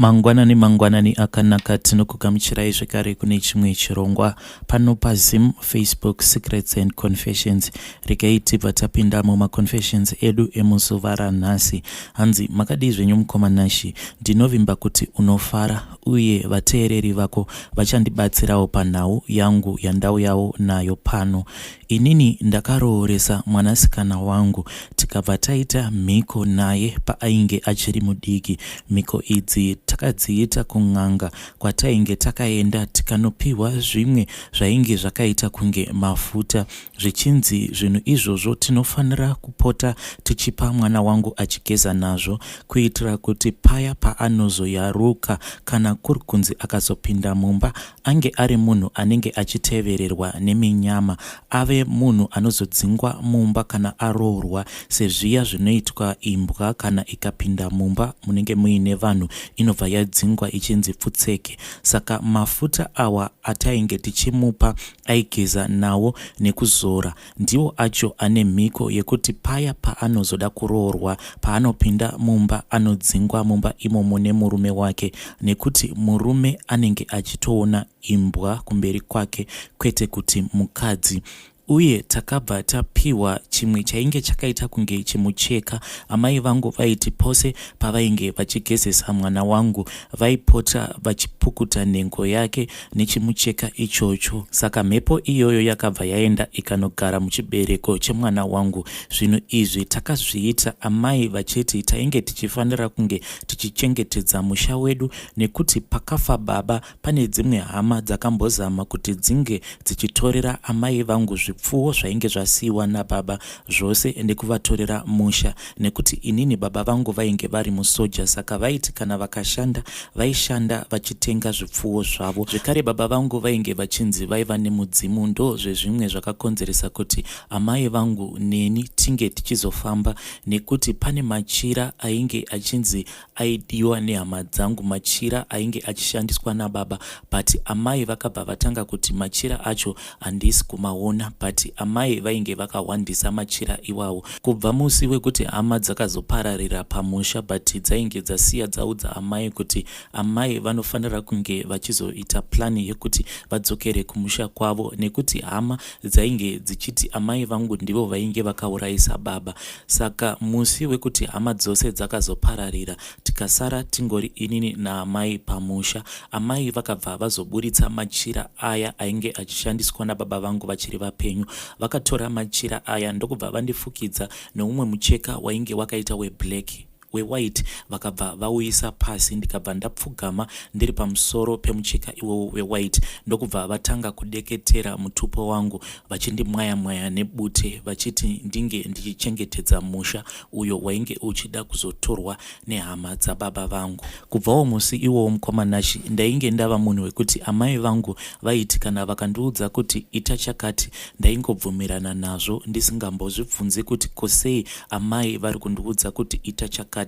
Mangwanani mangwanani akanaka, tinokugamuchirai zvekare kune chimwe chirongwa pano paZim Facebook Secrets and Confessions. Regai tibva tapinda mumaconfessions edu emuzuva ranhasi. Hanzi makadii zvenyu mukoma Nashi, ndinovimba kuti unofara uye vateereri vako vachandibatsirawo panhau yangu yandauyawo nayo pano. Inini ndakarooresa mwanasikana wangu tikabva taita mhiko naye paainge achiri mudiki. Mhiko idzi takadziita kun'anga kwatainge takaenda tikanopihwa zvimwe zvainge zvakaita kunge mafuta zvichinzi zvinhu izvozvo tinofanira kupota tichipa mwana wangu achigeza nazvo kuitira kuti paya paanozoyaruka kana kuri kunzi akazopinda mumba ange ari munhu anenge achitevererwa neminyama, ave munhu anozodzingwa mumba kana aroorwa sezviya zvinoitwa imbwa kana ikapinda mumba munenge muine vanhu inobva yadzingwa ichinzi pfutseke. Saka mafuta awa atainge tichimupa aigeza nawo nekuzora Ndiwo acho ane mhiko yekuti paya paanozoda kuroorwa, paanopinda mumba anodzingwa mumba imomo nemurume wake nekuti murume anenge achitoona imbwa kumberi kwake kwete kuti mukadzi. Uye takabva tapiwa chimwe chainge chakaita kunge chimucheka. Amai vangu vaiti pose pavainge vachigezesa mwana wangu vaipota vachipukuta nhengo yake nechimucheka ichocho. Saka mhepo iyoyo yakabva yaenda ikanogara muchibereko chemwana wangu. Zvinhu izvi takazviita amai vachiti tainge tichifanira kunge tichichengetedza musha wedu nekuti pakafa baba pane dzimwe hama dzakambozama kuti dzinge dzichitorera amai vangu zvipfuwo zvainge zvasiiwa nababa zvose nekuvatorera musha nekuti inini baba vangu vainge vari musoja saka vaiti kana vakashanda vaishanda vachitenga zvipfuwo zvavo. Zvekare baba vangu vainge vachinzi vaiva nemudzimu ndozvezvimwe zvakakonzeresa kuti amai vangu neni tinge tichizofamba nekuti pane machira ainge achinzi aidiwa nehama dzangu machira ainge achishandiswa nababa but amai vakabva vatanga kuti machira acho handisi kumaona but amai vainge vakahwandisa machira iwawo kubva musi wekuti hama dzakazopararira pamusha but dzainge dzasiya dzaudza amai kuti amai vanofanira kunge vachizoita plan yekuti vadzokere kumusha kwavo nekuti hama dzainge dzichiti amai vangu ndivo vainge vakaurayisa baba saka musi wekuti hama dzose dzakazopararira tikasara tingori inini naamai pamusha amai vakabva vazoburitsa machira aya ainge achishandiswa nababa vangu vachiri vapenyu vakatora machira aya ndokubva vandifukidza neumwe mucheka wainge wakaita weblack wewhite vakabva vauisa pasi ndikabva ndapfugama ndiri pamusoro pemucheka iwowo wewhite ndokubva vatanga kudeketera mutupo wangu vachindimwaya mwaya nebute vachiti ndinge ndichichengetedza musha uyo wainge uchida kuzotorwa nehama dzababa vangu. Kubvawo musi iwowo mukoma Nashy ndainge ndava munhu wekuti amai vangu vaiti kana vakandiudza kuti ita chakati ndaingobvumirana nazvo ndisingambozvibvunzi kuti ko sei amai vari kundiudza kuti ita chakati.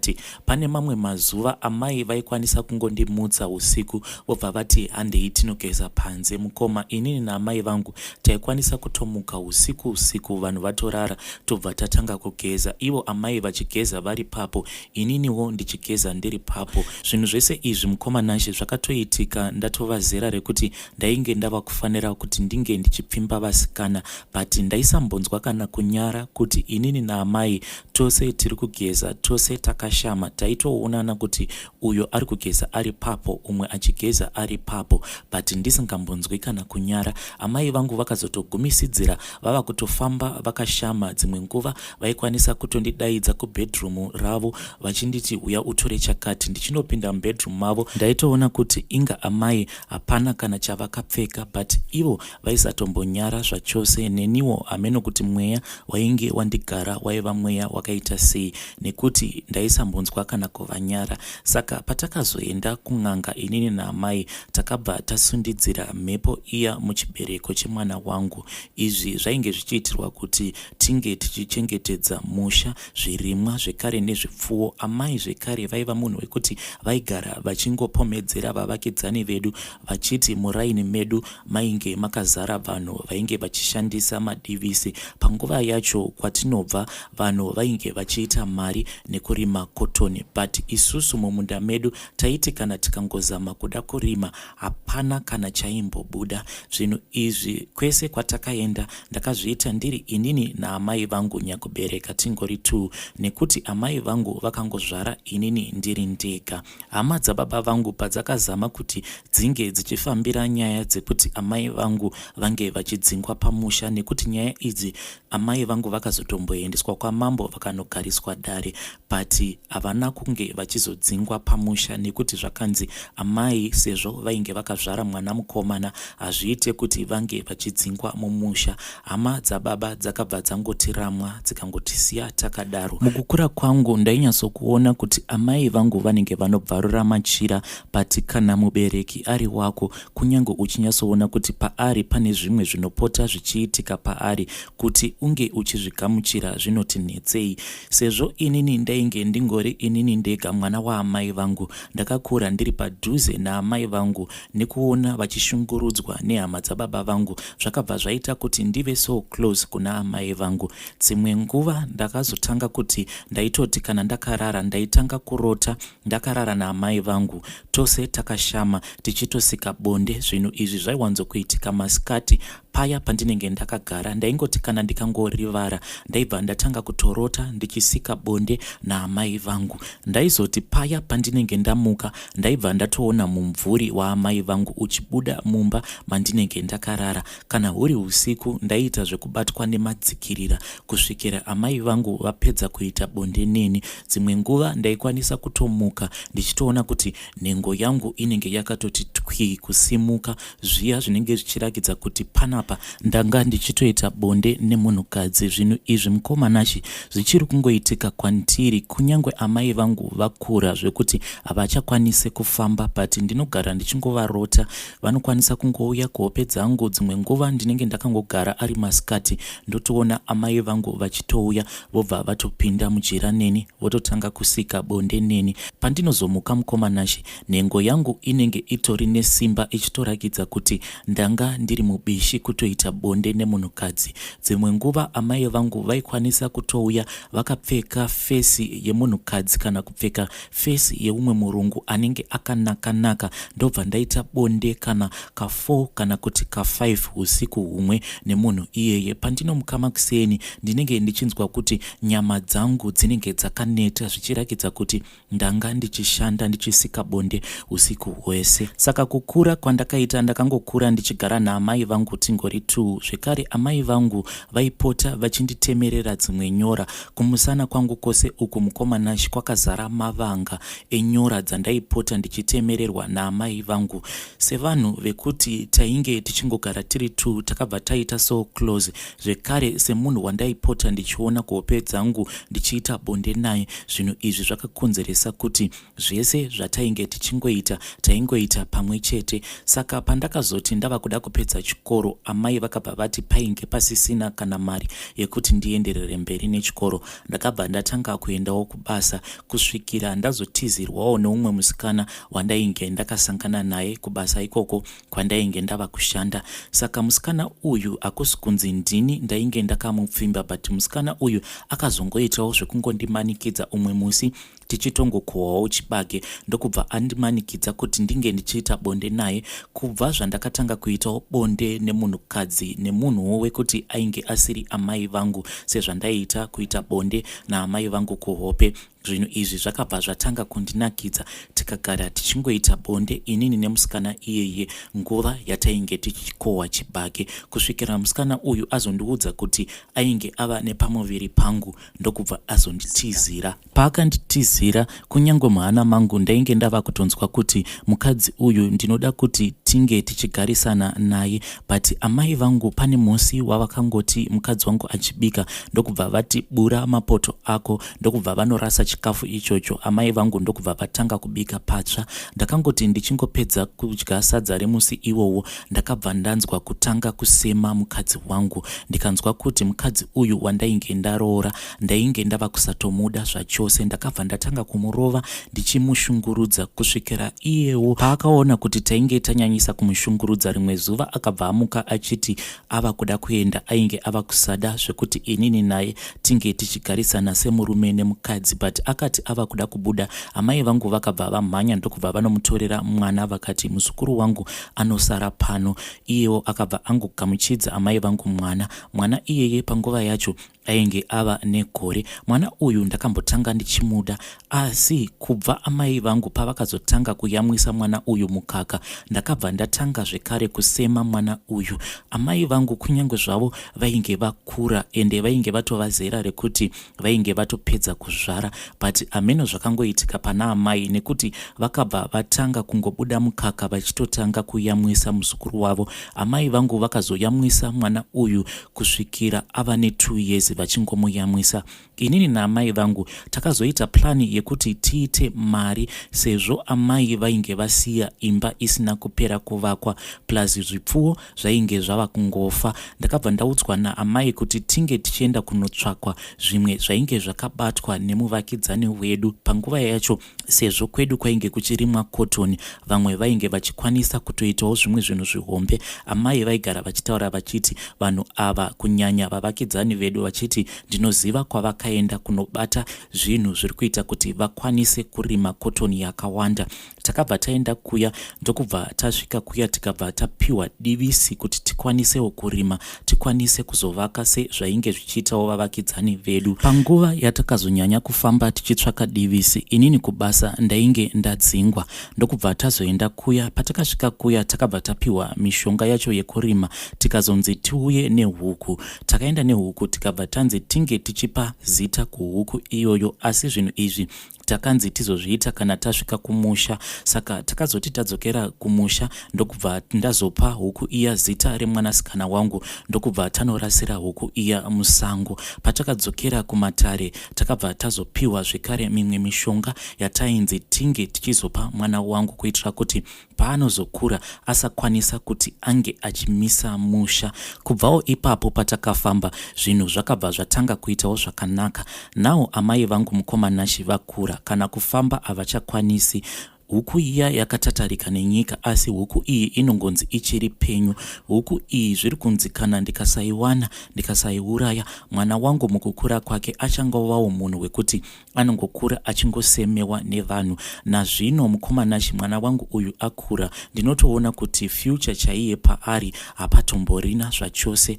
Pane mamwe mazuva amai vaikwanisa kungondimutsa usiku vobva vati handei tinogeza panze mukoma inini naamai vangu taikwanisa kutomuka usiku usiku vanhu vatorara tobva tatanga kugeza ivo amai vachigeza vari papo ininiwo ndichigeza ndiri papo. Zvinhu zvese izvi mukoma Nashe zvakatoitika ndatova zera rekuti ndainge ndava kufanira kuti ndinge ndichipfimba vasikana but ndaisambonzwa kana kunyara kuti inini naamai tose tiri kugeza tose takashama taitoonana kuti uyo ari kugeza ari papo umwe achigeza ari papo but ndisingambonzwi kana kunyara. Amai vangu vakazotogumisidzira vava kutofamba vakashama dzimwe nguva vaikwanisa kutondidaidza kubedroom ravo vachinditi huya utore chakati ndichinopinda mubedroom mavo ndaitoona kuti inga amai hapana kana chavakapfeka but ivo vaisatombonyara zvachose neniwo hameno kuti mweya wainge wandigara waiva mweya wakaita sei nekuti ndaisambonzwa kana kuvanyara saka patakazoenda kun'anga inini naamai takabva tasundidzira mhepo iya muchibereko chemwana wangu izvi zvainge zvichiitirwa kuti tinge tichichengetedza musha, zvirimwa zvekare nezvipfuwo. Amai zvekare vaiva munhu wekuti vaigara vachingopomedzera vavakidzani vedu vachiti muraini medu mainge makazara vanhu vainge vachishandisa madivisi. Panguva yacho kwatinobva vanhu vainge vachiita mari nekurima. kurima kotoni but isusu mumunda medu taiti kana tikangozama kuda kurima hapana kana chaimbobuda. Zvinhu izvi kwese kwatakaenda ndakazviita ndiri inini naamai vangu nyakubereka tingori two nekuti amai vangu vakangozvara inini ndiri ndega. Hama dzababa vangu padzakazama kuti dzinge dzichifambira nyaya dzekuti amai vangu vange vachidzingwa pamusha nekuti nyaya idzi amai vangu vakazotomboendeswa kwamambo vakanogariswa dare but havana kunge vachizodzingwa pamusha nekuti zvakanzi amai sezvo vainge vakazvara mwana mukomana hazviite kuti vange vachidzingwa mumusha. Hama dzababa dzakabva dzangotiramwa dzikangotisiya takadaro. Mukukura kwangu ndainyatsokuona kuti amai vangu vanenge vanobvarura machira but kana mubereki ari wako kunyange uchinyatsoona kuti paari pane zvimwe zvinopota zvichiitika paari kuti unge uchizvigamuchira zvinoti netsei sezvo inini ndainge ndingori inini ndega mwana waamai vangu. Ndakakura ndiri padhuze naamai vangu nekuona vachishungurudzwa nehama dzababa vangu zvakabva zvaita kuti ndive so close kuna amai vangu. Dzimwe nguva ndakazotanga kuti ndaitoti kana ndakarara ndaitanga kurota ndakarara naamai vangu tose takashama tichitosika bonde. Zvinhu izvi zvaiwanzokuitika masikati paya pandinenge ndakagara. Ndaingoti kana ndikangorivara ndaibva ndatanga kutorota ndichisika bonde naamai vangu. Ndaizoti paya pandinenge ndamuka ndaibva ndatoona mumvuri waamai vangu uchibuda mumba mandinenge ndakarara. Kana huri usiku ndaiita zvekubatwa nemadzikirira kusvikira amai vangu vapedza kuita bonde neni. Dzimwe nguva ndaikwanisa kutomuka ndichitoona kuti nhengo yangu inenge yakatoti twii kusimuka zviya zvinenge zvichirakidza kuti panapa ndanga ndichitoita bonde nemunhukadzi. Zvinhu izvi mukoma Nashy zvichiri kungoitika kwandiri kunyange amai vangu vakura zvekuti havachakwanise kufamba but ndinogara ndichingovarota. Vanokwanisa kungouya kuhope dzangu dzimwe nguva ndinenge ndakangogara ari masikati ndotoona amai vangu vachitouya vobva vatopinda mujira neni vototanga kusika bonde neni. Pandinozomuka mukoma Nashy nhengo yangu inenge itori nesimba ichitorakidza kuti ndanga ndiri mubishi kutoita bonde nemunhukadzi. Dzimwe nguva amai vangu vaikwanisa kutouya vakapfeka fesi yemunhukadzi kana kupfeka fesi yeumwe murungu anenge akanaka-naka ndobva ndaita bonde kana ka4 kana kuti ka5 usiku humwe nemunhu iyeye. Pandinomuka makuseni ndinenge ndichinzwa kuti nyama dzangu dzinenge dzakaneta zvichirakidza kuti ndanga ndichishanda ndichisika bonde usiku hwese. Saka kukura kwandakaita ndakangokura ndichigara naamai vangu tingori two. Zvekare amai vangu vaipota vachinditemerera dzimwe nyora kumusana kwangu kwose uku mukoma Nashy kwakazara mavanga enyora dzandaipota ndichitemererwa naamai vangu. Sevanhu vekuti tainge tichingogara tiri two takabva taita so close. Zvekare semunhu wandaipota ndichiona kuhope dzangu ndichiita bonde naye zvinhu izvi zvakakonzeresa kuti zvese zvatainge tichingoita taingoita pamwe chete. Saka pandakazoti ndava kuda kupedza chikoro amai vakabva vati painge pasisina kana mari yekuti ndienderere mberi nechikoro. Ndakabva ndatanga kuendawo kubasa kusvikira ndazotizirwawo neumwe musikana wandainge ndakasangana naye kubasa ikoko kwandainge ndava kushanda. Saka musikana uyu hakusi kunzi ndini ndainge ndakamupfimba but musikana uyu akazongoitawo zvekungondimanikidza umwe musi tichitongokohwawo chibage ndokubva andimanikidza kuti ndinge ndichiita bonde naye. Kubva zvandakatanga kuitawo bonde nemunhukadzi nemunhuwo wekuti ainge asiri amai vangu sezvandaiita kuita bonde naamai vangu kuhope. Zvinhu izvi zvakabva zvatanga kundinakidza tikagara tichingoita bonde inini nemusikana iyeye nguva yatainge tichikohwa chibage kusvikira musikana uyu azondiudza kuti ainge ava nepamuviri pangu ndokubva azonditizira. Paakanditizira kunyange muhana mangu ndainge ndava kutonzwa kuti mukadzi uyu ndinoda kuti tinge tichigarisana naye but amai vangu pane musi wavakangoti mukadzi wangu achibika ndokubva vati bura mapoto ako ndokubva vanorasa chikafu ichocho. Amai vangu ndokubva vatanga kubika patsva. Ndakangoti ndichingopedza kudya sadza remusi iwowo ndakabva ndanzwa kutanga kusema mukadzi wangu ndikanzwa kuti mukadzi uyu wandainge ndaroora ndainge ndava kusatomuda zvachose. Ndakabva ndatanga kumurova ndichimushungurudza kusvikira iyewo paakaona kuti tainge tanyanyisa kumushungurudza. Rimwe zuva akabva amuka achiti ava kuda kuenda, ainge ava kusada zvekuti inini naye tinge tichigarisana semurume nemukadzi but akati ava kuda kubuda, amai vangu vakabva vamhanya ndokubva vanomutorera mwana vakati muzukuru wangu anosara pano. Iyewo akabva angogamuchidza amai vangu mwana. Mwana iyeye panguva yacho ainge ava negore. Mwana uyu ndakambotanga ndichimuda asi kubva amai vangu pavakazotanga kuyamwisa mwana uyu mukaka ndakabva ndatanga zvekare kusema mwana uyu. Amai vangu kunyange zvavo vainge vakura ende vainge vatova zera rekuti vainge vatopedza kuzvara but hameno zvakangoitika pana amai nekuti vakabva vatanga kungobuda mukaka vachitotanga kuyamwisa muzukuru wavo. Amai vangu vakazoyamwisa mwana uyu kusvikira ava ne2 years vachingomuyamwisa. Inini naamai vangu takazoita plani yekuti tiite mari sezvo amai vainge vasiya imba isina kupera kuvakwa plus zvipfuwo zvainge zvava kungofa. Ndakabva ndaudzwa naamai kuti tinge tichienda kunotsvakwa zvimwe zvainge zvakabatwa nemuvakidzani wedu panguva yacho sezvo kwedu kwainge kuchirimwa kotoni vamwe vainge vachikwanisa kutoitawo zvimwe zvinhu zvihombe. Amai vaigara vachitaura vachiti vanhu ava kunyanya vavakidzani vedu vachiti ndinoziva kwavakaenda kunobata zvinhu zviri kuita kuti vakwanise kurima kotoni yakawanda. Takabva taenda kuya ndokubva tasvika kuya tikabva tapiwa divisi kuti tikwanisewo kurima tikwanise kuzovaka sezvainge zvichiitawo vavakidzani vedu. Panguva yatakazonyanya kufamba tichitsvaka divisi inini kubasa ndainge ndadzingwa ndokubva tazoenda kuya. Patakasvika kuya takabva tapiwa mishonga yacho yekurima tikazonzi tiuye nehuku. Takaenda nehuku tikabva tanzi tinge tichipa zita kuhuku iyoyo asi zvinhu izvi takanzi tizozviita kana tasvika kumusha. Saka takazoti tadzokera kumusha ndokubva ndazopa huku iya zita remwanasikana wangu ndokubva tanorasira huku iya musango. Patakadzokera kumatare takabva tazopiwa zvekare mimwe mishonga yatainzi tinge tichizopa mwana wangu kuitira kuti paanozokura asakwanisa kuti ange achimisa musha. Kubvawo ipapo patakafamba zvinhu zvakabva zvatanga kuitawo zvakanaka. Now amai vangu mukoma Nashy vakura kana kufamba havachakwanisi. Huku iya yakatatarika nenyika asi huku iyi inongonzi ichiri penyu. Huku iyi zviri kunzi kana ndikasaiwana ndikasaiuraya mwana wangu mukukura kwake achangovawo munhu wekuti anongokura achingosemewa nevanhu. Nazvino mukoma Nashy mwana wangu uyu akura ndinotoona kuti future chaiye paari hapatomborina zvachose.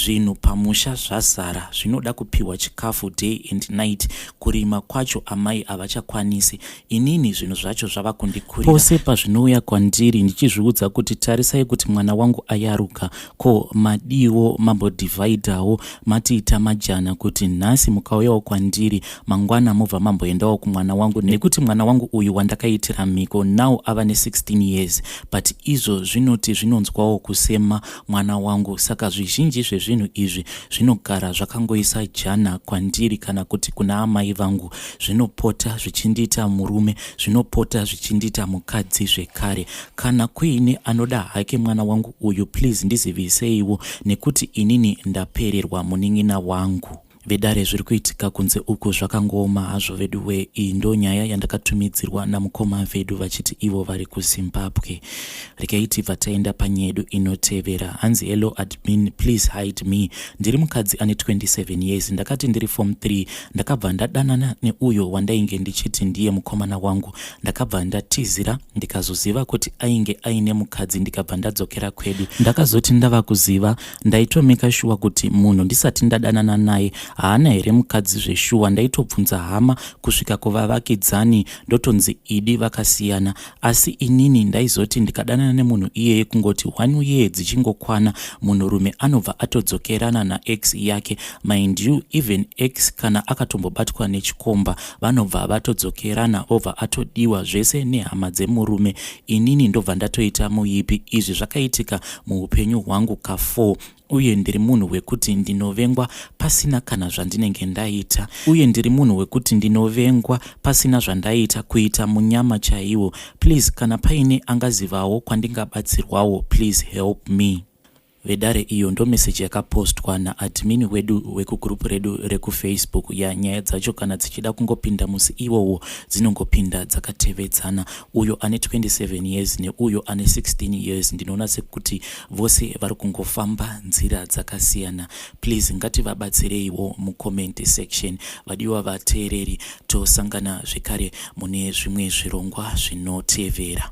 Zvinhu pamusha zvazara zvinoda kupiwa chikafu day and night. Kurima kwacho amai havachakwanisi. Inini zvinhu zvacho zvava kundikurira. Pose pazvinouya kwandiri ndichizviudza kuti tarisai kuti mwana wangu ayaruka ko madiwo mambodivhaidhawo matiita majana kuti nhasi mukauyawo kwandiri mangwana mobva mamboendawo kumwana wangu nekuti mwana wangu uyu wandakaitira mhiko now ava ne16 years but izvo zvinoti zvinonzwawo kusema mwana wangu saka zvizhinji zvezvinhu izvi zvinogara zvakangoisa jana kwandiri kana kuti kuna amai vangu zvinopota zvichindiita murume zvinopota zvichindiita mukadzi zvekare. Kana kuine anoda hake mwana wangu uyu please ndiziviseiwo nekuti inini ndapererwa munin'ina wangu. Vedare zviri kuitika kunze uku zvakangooma hazvo veduwe. Iyi ndonyaya yandakatumidzirwa namukoma vedu vachiti ivo vari kuZimbabwe. Regai tibva taenda panyedu inotevera. Hanzi hello admin, please hide me. Ndiri mukadzi ane 27 years. Ndakati ndiri form 3 ndakabva ndadanana neuyo wandainge ndichiti ndiye mukomana wangu. Ndakabva ndatizira ndikazoziva kuti ainge aine mukadzi ndikabva ndadzokera kwedu. Ndakazoti ndava kuziva ndaitomeka shuwa kuti munhu ndisati ndadanana naye haana here mukadzi zveshuwa. Ndaitobvunza hama kusvika kuvavakidzani ndotonzi idi vakasiyana. Asi inini ndaizoti ndikadanana nemunhu iyeye kungoti 1 year dzichingokwana munhurume anobva atodzokerana naex yake. Mind you even ex kana akatombobatwa nechikomba vanobva vatodzokerana obva atodiwa zvese nehama dzemurume. Inini ndobva ndatoita muipi. Izvi zvakaitika muupenyu hwangu ka4 uye ndiri munhu wekuti ndinovengwa pasina kana zvandinenge ndaita. Uye ndiri munhu wekuti ndinovengwa pasina zvandaita kuita munyama chaiwo. Please kana paine angazivawo kwandingabatsirwawo please help me. Vedare iyo ndomeseji yakapostwa naadmin wedu wekugroup redu rekuFacebook ya nyaya dzacho kana dzichida kungopinda musi iwowo dzinongopinda dzakatevedzana. Uyo ane 27 years neuyo ane 16 years ndinoona sekuti vose vari kungofamba nzira dzakasiyana. Please ngativabatsireiwo mucomment section vadiwa vateereri tosangana zvekare mune zvimwe zvirongwa zvinotevera.